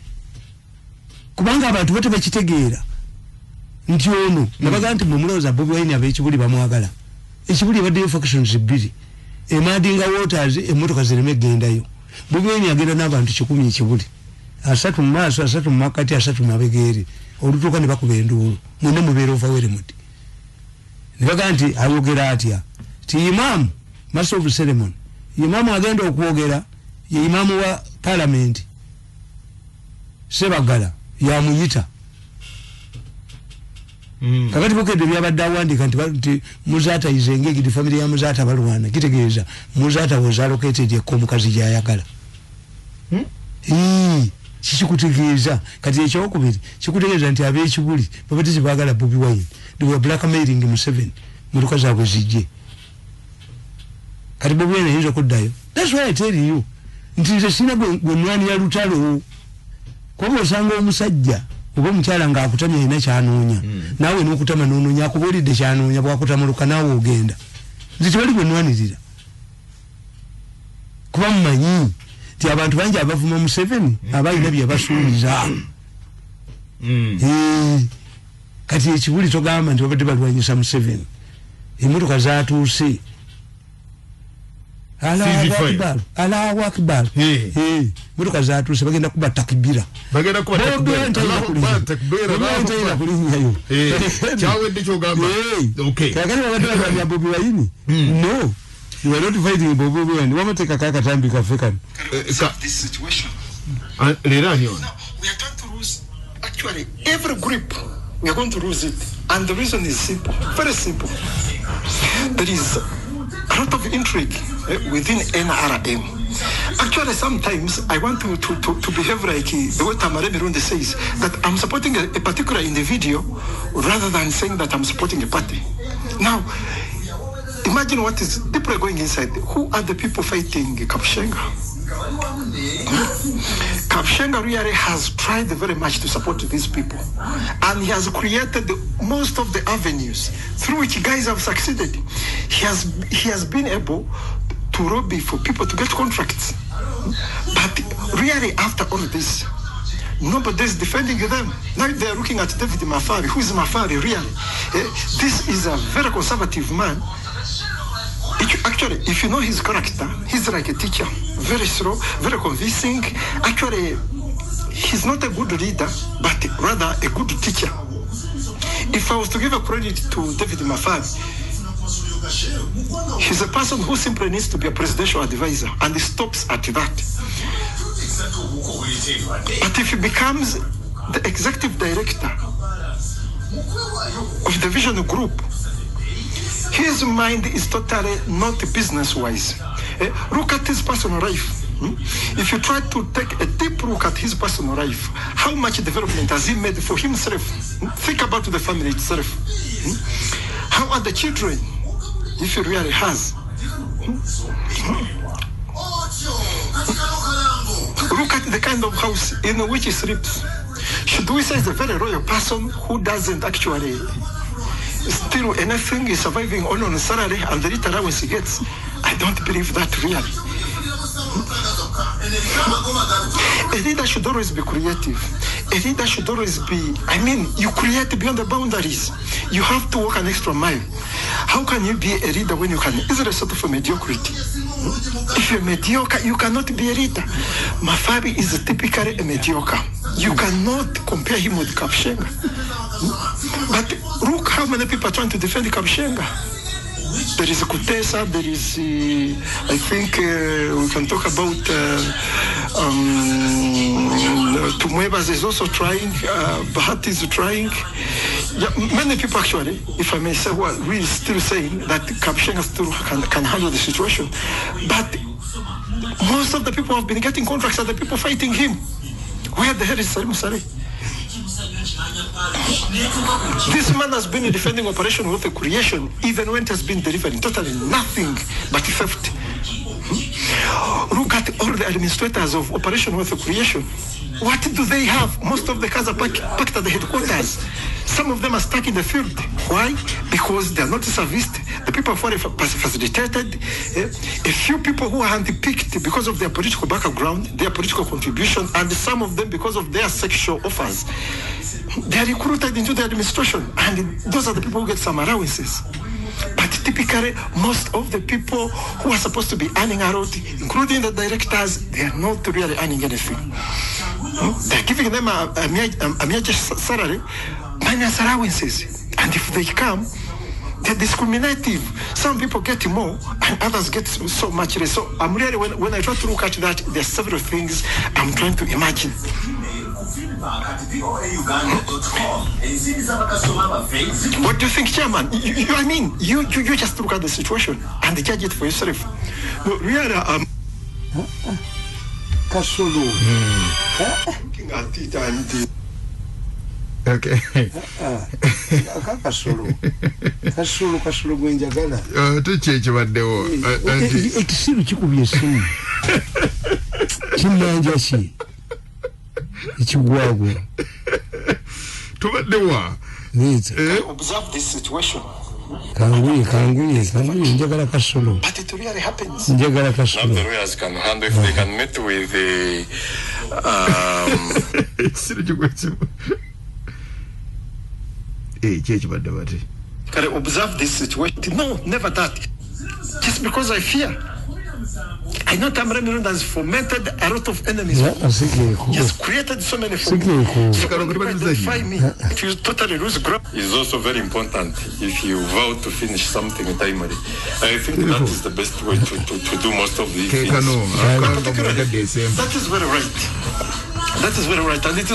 Kubanga abantu bo tebakitegeera. Nti ono nabaga nti mumulowooza Bobi Wine ab'ekibuli bamwagala. Ekibuli ebaddeyo factions bbiri, emadinga waters, emmotoka zireme gendayo. Bobi Wine agenda n'abantu 100 ekibuli, 3 mu maaso, 3 mu makkati, 3 mabegeere. Olutuuka ne bakuba enduulu, mwenna mubeera overwhelmed. Ne baga nti ayogera atya ti imaamu master of ceremony, imaamu agenda okwogera ye imaamu wa parliament Sebagala yamuyita. Kakati Bukedde byabadde awandiika nti Muzaata is engaged, family ya Muzaata balwana, kitegeeza Muzaata was allocated ekko omukazi gy'ayagala. Kikikutegeeza. Kati ekyokubiri kikutegeeza nti ab'ekibuli babadde tebaagala Bobi Wine, they were blackmailing Museveni motoka zaabwe zijje. Kati Bobi Wine ayinza okuddayo. That's why I tell you nti nze sina gwe nwanira lutalo, kuba osanga omusajja oba omukyala ng'akutamya alina kyanoonya, naawe n'okutama n'onoonya, akubuulidde kyanoonya, bwakutamuluka naawe ogenda. Nze tewali gwe nwanirira, kuba mumanyi nti abantu bangi abavuma Museveni abalina bye basuubiza. Kati ekibuli togamba nti babadde balwanyisa Museveni, emmotoka zatuuse. Allahu Akbar, motoka zatuuse, bagenda kuba takbira, bagenda kuba takbira kulinnyayo. Kyawedde kyogamba. Okay, kakati babadde balwanya Bobi Wine. No, you are not fighting Bobi Wine. Wamateeka kakatambi kaffe kano. This situation. Leero ani ono? We are going to lose actually every group. We are going to lose it. And the reason is simple, very simple. There is a lot of intrigue within NRM. Actually, sometimes I want to behave like the way Tamare Mirundi says, that I'm supporting a particular individual rather than saying that I'm supporting a party. Now, imagine what is deeply going inside. Who are the people fighting Kapshenga? Kapshenga really has tried very much to support these people, and he has created most of the avenues through which guys have succeeded. He has been able to lobby for people to get contracts. But really, after all this, nobody is defending them. Now they are looking at David Mafabi. Who is Mafabi really? This is a very conservative man. Actually, if you know his character, he's like a teacher. Very slow, very convincing. Actually, he's not a good leader, but rather a good teacher. If I was to give a credit to David Mafabi, he's a person who simply needs to be a presidential advisor, and he stops at that. But if he becomes the executive director of the Vision Group, his mind is totally not business-wise. Look at his personal life. If you try to take a deep look at his personal life, how much development has he made for himself? Think about the family itself. How are the children, if he really has? Look at the kind of house in which he sleeps. Should we say he's a very royal person who doesn't actually steal anything, is surviving only on salary and the little allowance he gets? I don't believe that really. A leader should always be creative. A leader should always be, I mean, you create beyond the boundaries. You have to walk an extra mile. How can you be a leader when you can easily sort of mediocrity? If you're mediocre, you cannot be a leader. Mafabi is typically a mediocre. You cannot compare him with Kapshenga. But look how many people are trying to defend Kapshenga. There is Kutesa, there is, I think we can talk about Tumwebas is also trying, Bahati is trying. Yeah, many people actually, if I may say, well, we still saying that Kapshenga still can handle the situation. But most of the people who have been getting contracts are the people fighting him. Where the hell is Salim Saleh? This man has been defending Operation Wealth Creation, even when it has been delivering totally nothing but theft. Look at all the administrators of Operation Wealth Creation. What do they have? Most of the cars are parked at the headquarters. Some of them are stuck in the field. Why? Because they are not serviced. The people people who are facilitated, a few people who are handpicked because of their political background, their political contribution, and some of them because of their sexual offers. They are recruited into the administration, and those are the people who get some allowances. But typically, most of the people who are supposed to be earning a lot, including the directors, they are not really earning anything. They're giving them a major salary, minus allowances. And if they come, they're discriminative. Some people get more and others get so much less. So I'm really, when I try to look at that, there are several things I'm trying to imagine. What do you think, Chairman? You just look at the situation and judge it for yourself. No, really, Kasolo. Looking at it and okay. Kasolo. Kasolo gwenjagala. Tucheche baddewo. Ekisiru kikubye esimu. Kimanja ki? Ekigwagwa. Tubaddewa. Nita. Observe this situation. Kanguye njagala Kasolo. But it really happens. Njagala Kasolo. Now the lawyers can handle if they can meet with the Ekisiru kikubye esimu. Can I observe this situation? No, never that. Just because I fear. I know Tamara Mirundi has fomented a lot of enemies. He has created so many for me. So identify me. If you totally lose ground. It's also very important if you vow to finish something timely. I think that is the best way to do most of these things. That is very right. That is very right, and it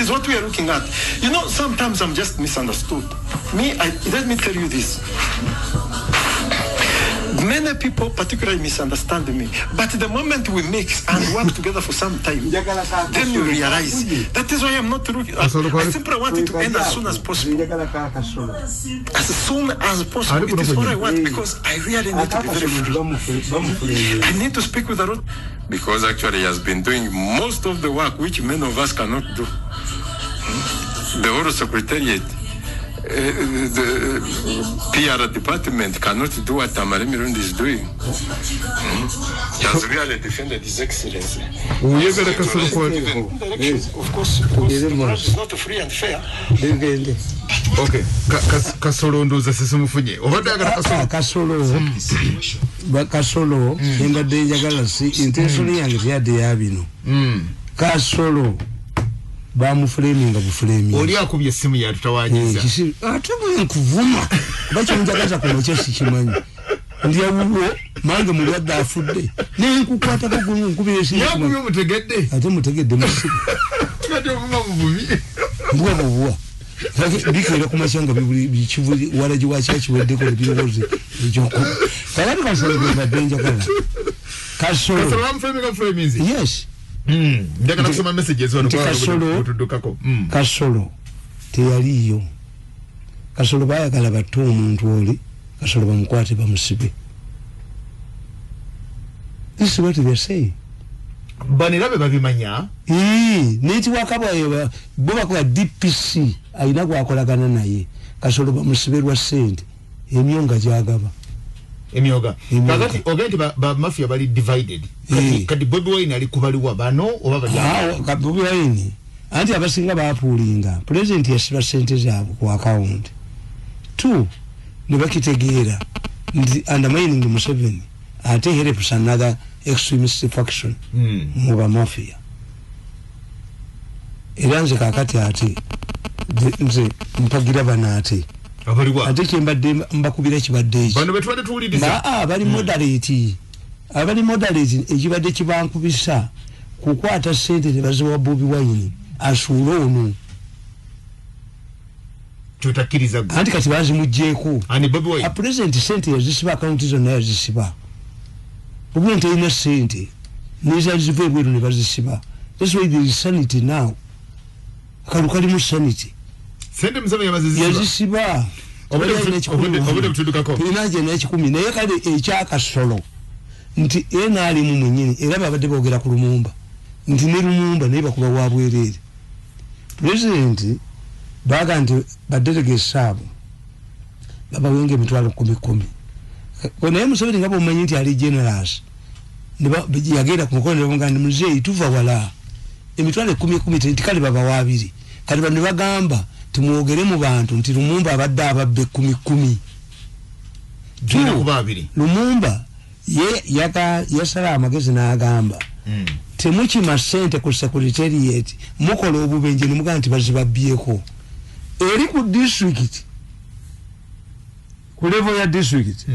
is what we are looking at. You know, sometimes I'm just misunderstood. Let me tell you this. Many people particularly misunderstand me, but the moment we mix and work together for some time, then you realize. That is why I'm not looking. I simply want it to end as soon as possible. As soon as possible. It is what I want, because I really need to be very free. I need to speak with the road. Because actually he has been doing most of the work which many of us cannot do. The whole secretariat, the PR department cannot do what Tamara Mirundi is doing. He has really defended His Excellency. Of course, it's not free and fair. Okay, Kasolo ndoza sisimufunye. Kasolo. Kasolo, embadde njagala si intention yange teyadde ya bino. Kasolo bamuframinga buframinga. Oli akubye essimu yatutawanyiza. Ate bwe nkuvuma. Kuba njagaza kuno kye sikimanyi. Ndi awuwo mange mulwadde afudde. Ne nkukwatako gumu nkubira esimu. Yakubye mutegedde. Ate mutegedde musibu. Kati ovuma buvumi. Mbuwa bubuwa. Bikeera ku makya nga bikivuli walaji wa kyakiweddeko ebirowoozo ekyoko. Kakati Kasolo gwe mbadde njagala. Kasolo. Kasolo bamuframinga buframinzi. Yes. Njagala kusoma messages wano kwa Kasolo teyaliyo. Kasolo baayagala batte omuntu oli, Kasolo bamukwate bamusibe. This is what they are saying. Bano era be babimanya. Netiwaka bwayo bo bakola DPC alina gwakolagana naye. Kasolo bamusibe lwa ssente emyonga gyagaba. Emyoga. Kakati ogenti ba mafia bali divided. Kati Bobi Wine ali kubaliwa bano oba bali. Ah, Bobi Wine anti abasinga bapulinga. President yasiba ssente zaabwe ku account. 2 ne bakitegeera nti undermining Museveni ate helps another extremist faction mu ba mafia. Era nze kakati ate nze mpagira bano ate. Ate kyembadde mbakubira kibadde eki. Bano betubadde tuwuliriza. Bali moderate. Abali moderate ekibadde kibankubisa kukwata ssente ne baziwa Bobi Wine asuule ono. Tutakkiriza gwe. Anti kati bazimuggyeeko. Ani Bobi Wine? A president ssente yazisiba akawunti zonna yazisiba. Bobi Wine talina ssente n'ezaali ziva ebweru ne bazisiba. That's why there is sanity now. Akalulu kalimu sanity. Sente Museveni yabazisiba. Yazisiba. Obudde butudukako. Tulina n'ekikumi naye kale ekyakasolo nti NRM mwennyini era babadde boogera ku Lumumba nti ne Lumumba naye bakuba wa bwereere. Pulezidenti baga nti badelegates abo Babawenga emitwalo 10,000. Naye Museveni nga bw'omanyi nti ali generous, yagenda ku mukono ne bamugamba muzeeyi tuva wala emitwalo 10,000 nti kale babawa 2. Kati bano ne bagamba tumwogere mu bantu nti Lumumba abadde ababbe 10,000. Lumumba ye yasala amagezi n'agamba temukima ssente ku secretariat, mukola obubenje ne mugamba nti bazibabbyeko. Eri ku district, ku level ya district,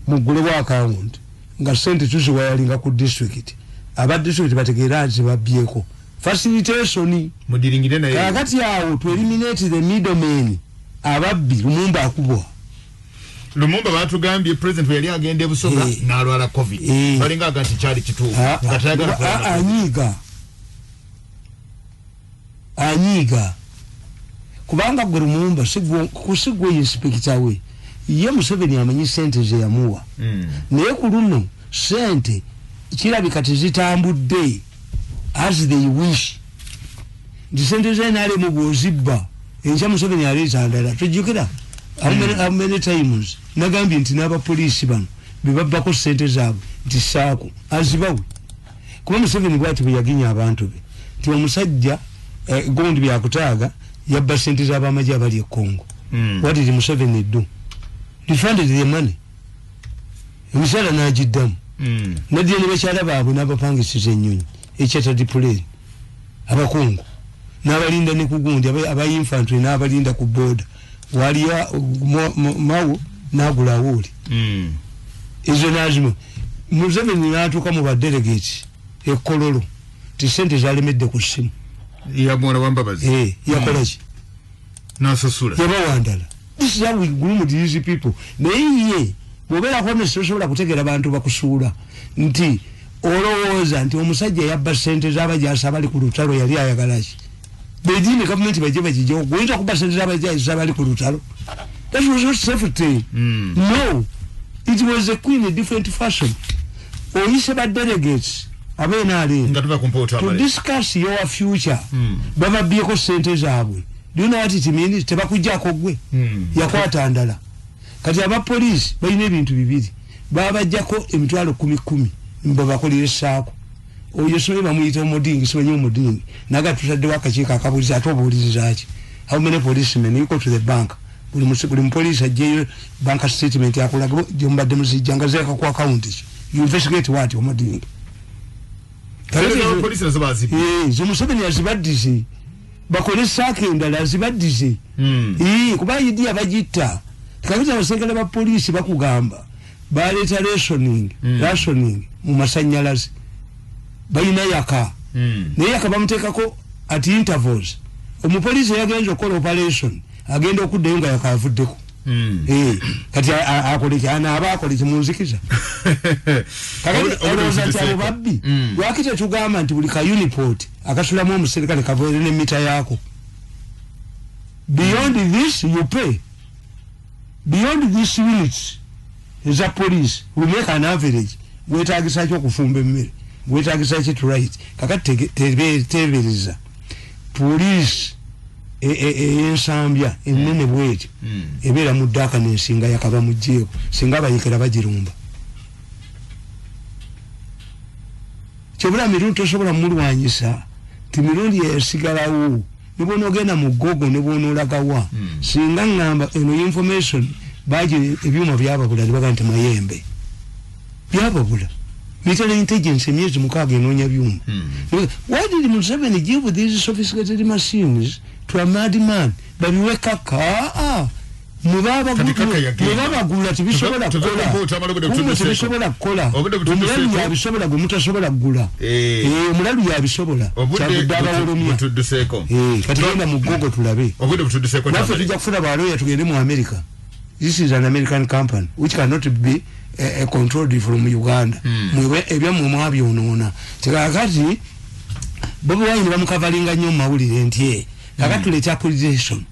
muggulewo account nga ssente tuziwayalinga ku district, aba district bategeera nti zibabbyeko. Facilitation mudiringire naye kakati awo to eliminate the middleman ababbi. Lumumba akubwa. Lumumba batugambye president yali agenda e Busoga n'alwala COVID. Balinga aga nti kyali kituufu nga tayagala anyiiga. Anyiiga kubanga gwe Lumumba sigwe inspector we, ye Museveni amanyi sente ze yamuwa. Naye ku luno sente kirabika tezitambudde as they wish. Nti sente z'NRM bw'ozibba enkya Museveni aleeta ndala. Tujjukira how many times nagambye nti n'abapoliisi bano be babbako sente zaabwe nti saako azibawe. Kuba Museveni bw'ati bwe yaginya abantu be nti omusajja gundi byakutaaga yabba sente z'abamagye abali e Congo. What did Museveni do? Refunded the money. Emisaala n'agiddamu. Naddira ne bakyala baabwe n'abapangisiza ennyonyi ekyatadi plane abakungu n'abalinda ne ku gundi aba infantry n'abalinda ku border waliya mawo n'agula awuuli. Ezo n'azimu Museveni n'atuuka mu ba delegates e Kololo ti sente zalemedde ku ssimu. Yamuwala wa Mbabazi. Yakola ki? N'asasula. Yabawandala. This is how we groom these people. Naye ye bw'obeera honest tosobola kutegeera bantu bakusuula nti olowooza nti omusajja yabba ssente z'abajaasi abali ku lutalo yali ayagala ki? Bediini gavumenti bajje bagijjewo, oyinza kubba ssente z'abajaasi abali ku lutalo? That was not safety. No, it was a queen in a different fashion. Oyise ba delegates ab'NRM to discuss your future. Bababbyeko ssente zaabwe. Do you know what it means? Tebakuggyako ggwe. Yakwata ndala. Kati abapoliisi balina ebintu bibiri, babajjako emitwalo 10,000 mbabakolera essaako. Oyo simanyi bamuyita omudingi, simanyi omudingi naga tutaddewo akakiiko akabuulizi, ate obuuliriza ki? How many policemen? You go to the bank, buli mupoliisi ajjeyo bank statement akulaga gyemubadde muzijja nga zeeka ku account ki. You investigate what? Omudingi. Ze Museveni azibaddize bakole essaako endala azibaddize. Kuba idiya bagitta. Kakati abaserikale ba poliisi bakugamba baleeta rationing mu masannyalaze, balina yaka. Naye yaka bamuteekako at intervals. Omupoliisi yagenze okukola operation agenda okuddayo nga yaka avuddeko. Kati akoleki anaaba akoleki munzikiza. Kakati olowooza nti abo babbi? Lwaki tetugamba nti buli ka uniport akasulamu omuserikale kavoere n'emmita yaako? Beyond this you pay. Beyond these units eza police we make an average. Wetagisa ki okufumba emmere, wetagisa ki to write. Kakati tebereza police ey'ensambya ennene bweti ebeera mu ddaaka n'ensinga yakaba mugjeeko singa abayekera bagirumba. Kyobula Mirundi tosobola mulwanyisa ti Mirundi yasigalawo ne bw'onoogenda mu Google ne bw'onoolagawa. Singa ŋŋamba eno information baagi ebyuma byababula ne bagamba nti mayembe byababula. Military intelligence emyezi 6 enoonya byuma. Why did Museveni give these sophisticated machines to a madman? Babiwe kaka. Mubabagula tibisobola kukola. Tibisobola kukola. Omulalu yabisobola gwe mutasobola kugula. Omulalu yabisobola. Kyavudde abawolomya. Kati genda mu Google tulabe. Naffe tujja kufuna balooya tugende mu America. This is an American company which cannot be controlled from Uganda. Ebyammwe mwabyonoona. Kakati Bobi Wine bamukavalinga nnyo mu mawulire nti kakati tuleeta accusation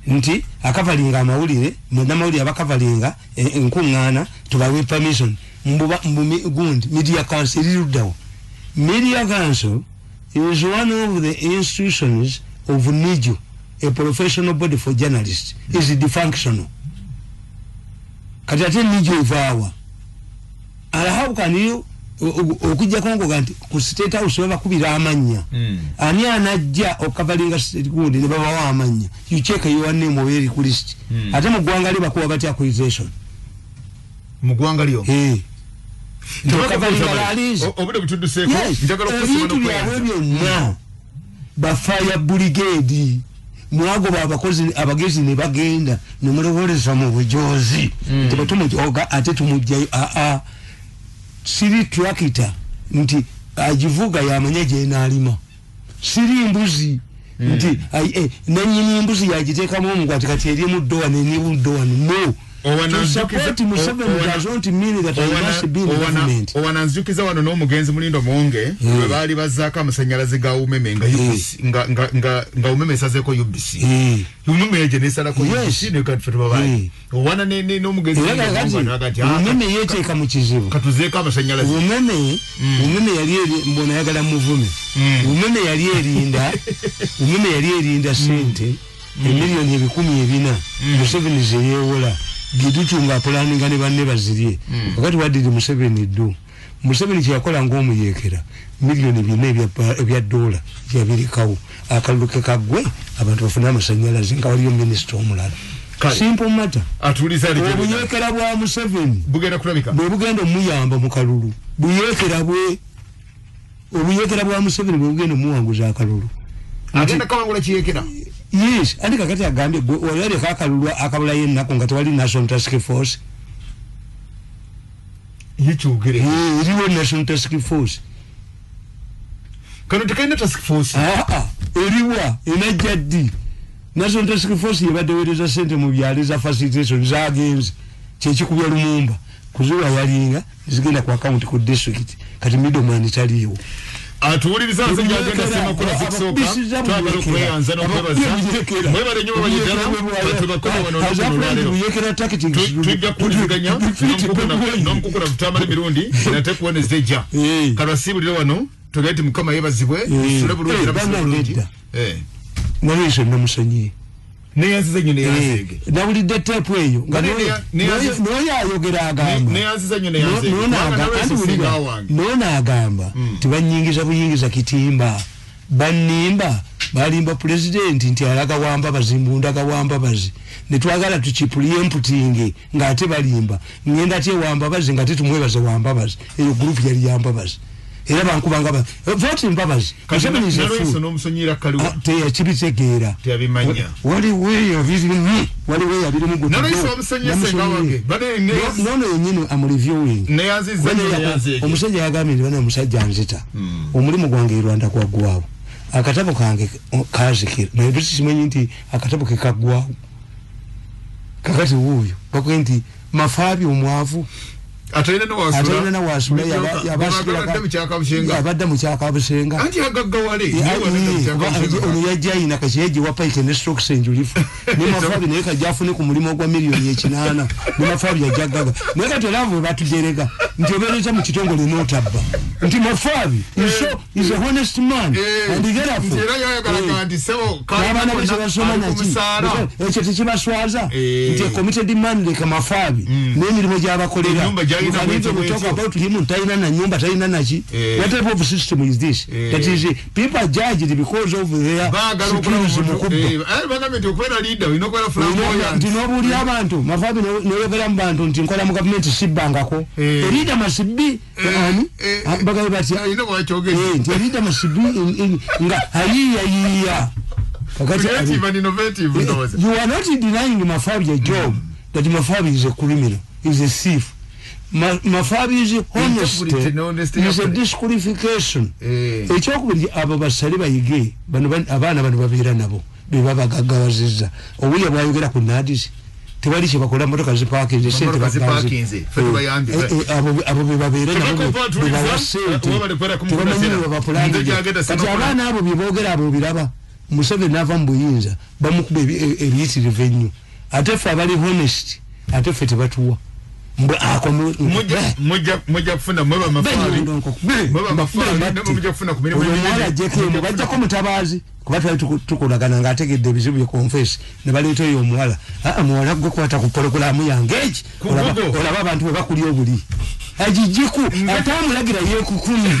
nti akavalinga amawulire, munnamawulire abakavalinga enkuŋŋaana tubawe permission. Gundi media council eriruddawo. Media council is one of the institutions of NIJU, a professional body for journalists, is dysfunctional. Kati ate nijo evaawa. How can you okujja kongo nti ku State House babakubira amannya. Ani anajja okavalinga gundi ne babawa amannya. You check your name oba ku list. Ate mu ggwanga lyo bakuwa batya accusation? Mu ggwanga lyo? Obudde butuduseeko, njagala okusoma n'okweyanza. Byonna ba fire brigade mwagoba abakozi abagezi ne bagenda ne mulowoleza mu bujozi. Tebatumujoga ate tumujjayo. Siri tractor nti agivuga yamanya gyenaalima. Siri mbuzi nti nanyini mbuzi yagiteekamu omugwati kati eri mu ddowa nenibu ddowa. No. Owananzukiza wano n'omugenzi Mulindo Mwonge lwe baali bazzaako amasannyalaze ga Umeme nga UBC, nga Umeme esazeeko UBC. Umeme egyo n'esalako UBC ne kati ffe tubabaali. Owana n'omugenzi Mulindo Mwonge nti Umeme yeeteeka mu kizibu. Katuzeeko amasannyalaze. Umeme yali mbona ayagala muvume. Umeme yali erinda, Umeme yali erinda ssente emiliyoni 400 Museveni ze yeewola. Gidutu nga pulaninga ne banne bazirye. Wakati wadidi Museveni do. Museveni kyeyakola ng'omuyekera miliyoni 4 ebya dola yabirikawo. Akalulu ke kaggwe abantu bafune amasannyalaze nga waliyo minisita omulala. Simple matter. Atuuliza ali obuyekera bwa Museveni bugenda kulabika. Bwe bugenda omuyamba mu kalulu. Buyekera bwe obuyekera bwa Museveni bwe bugenda omuwanguza akalulu. Agenda kawangula kiyekera. Yes, andi kakati agambye wali akalulu akabulayo ennaku nga tewali National Task Force. Yekyogere. Eriwo National Task Force. Kano tekalina task force. Eriwa enajja ddi? National Task Force yebadde weereza ssente mu byalo eza facilitation zagenze. Kyekikubya Lumumba. Kuzuwa yalinga zigenda ku account ku district. Kati middleman taliiwo. Atuwuliriza nze gyagenda Ssemakula zikusooka twagala okweyanza n'okwebaza. Mwebale nnyo mwebale ddala tubakome wano olunaku olwaleero. Tujja kuwuliziganya n'omukukula Tamale Mirundi nate ku Wednesday ejja. Kalwasiibulire wano tugende nti Mukama yeebazibwe tusule bulungi era musule bulungi. Nalwesyo namusonyiye. Neyanziza nnyo neyanzeege. Nawulidde teepu eyo nga n'oyo ayogera agamba. Neyanziza nnyo neyanzeege. N'ono agamba tibanyingiza buyingiza kitimba. Bannimba balimba pulezidenti nti alaga wa Mbabazi mbundaga wa Mbabazi. Ne twagala tukipuliemputinge ng'ate balimba. Ngenda ate wa Mbabazi ng'ate tumwebaze wa Mbabazi. Eyo group yali ya Mbabazi. Era bankubanga vote Mbabazi. Museveni is a fool. N'omusonyira kaliwa. Teyakibitegeera. Teyabimanya. Waliwo ebirimu, waliwo ebirimu gwe. Nalwisa omusonyiye ssenga wange. Nono yennyini am reviewing. Neyanzizza nnyo neyanzeege. Omusajja yagambye nti bana omusajja anzita. Omulimu gwange e Rwanda gwaggwawo. Akatabo kange kazikira. Naye sikimanyi nti akatabo ke kaggwawo. Kakati wuuyo bakugambye nti Mafaabi omwavu. Atalina n'awasula. Abadde mu Kyakabusenga. Anti agaggawale. Ono yajja ayina kati yajja ewa Pike ne strokes enjulifu. Ne Mafaabi naye kajja afune ku mulimu ogwa miliyoni 8. Ne Mafaabi yajja aggaga. Naye kati olaba bwe batujerega nti obeereza mu kitongole n'otabba. Nti Mafaabi is a honest man. And therefore era yayagala nti ssebo abaana be tebasoma naki. Ekyo tekibaswaza. Nti a committed man leka Mafaabi n'emirimu gy'abakolera. We talk about him, talina na nyumba, talina naki. What type of system is this? That is, people are judged because of their skills mu kubba. Nti n'obuulira abantu, Mafaabi n'oyogera mu bantu nti nkola mu gavumenti sibbangako. A leader must be, ani? Bagabe batya? Nti a leader must be nga ayiiyayiiya. Creative and innovative. You are not denying Mafabi a job, that Mafabi is a criminal, is a thief. Mafabi's honesty is a disqualification. Ekyokubiri abo basale bayige bano abaana bano babeera nabo be babagaggawazizza. Obulya bwayogera ku NAADS tewali kye bakola, mmotoka zipaakinze, ssente bazipakinze, ffe tubayambye. Abo be babeera nabo bebawa ssente, tebamanyi bwe bapulangira. Kati abaana abo bye boogera abo biraba. Museveni n'ava mu buyinza bamukuba ebiyitirivu ennyo. Ate ffe abali honest, ate ffe tebatuwa. Mbwe akomu Mujja kufuna mweba mafaali. Mweba mafaali namwe mujja kufuna ku mirimu. Omuwala jekemu bajjako mutabaazi, kuba twali tukolagana ng'ategedde ebizibu bye confess, ne baleeta oyo omuwala. Aa, muwala gwe, kwata ku pologulaamu yange egi. Ku Google. Olaba abantu bwe bakulya obuli agijiku, ate amulagira yeekukumi.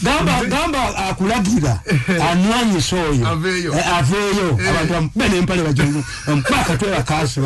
Gamba akulagira anwanyisa oyo. Aveeyo. Eh, aveeyo. Abantu bamukube n'empale, bajungu bamukuba akatwe, bakaasi.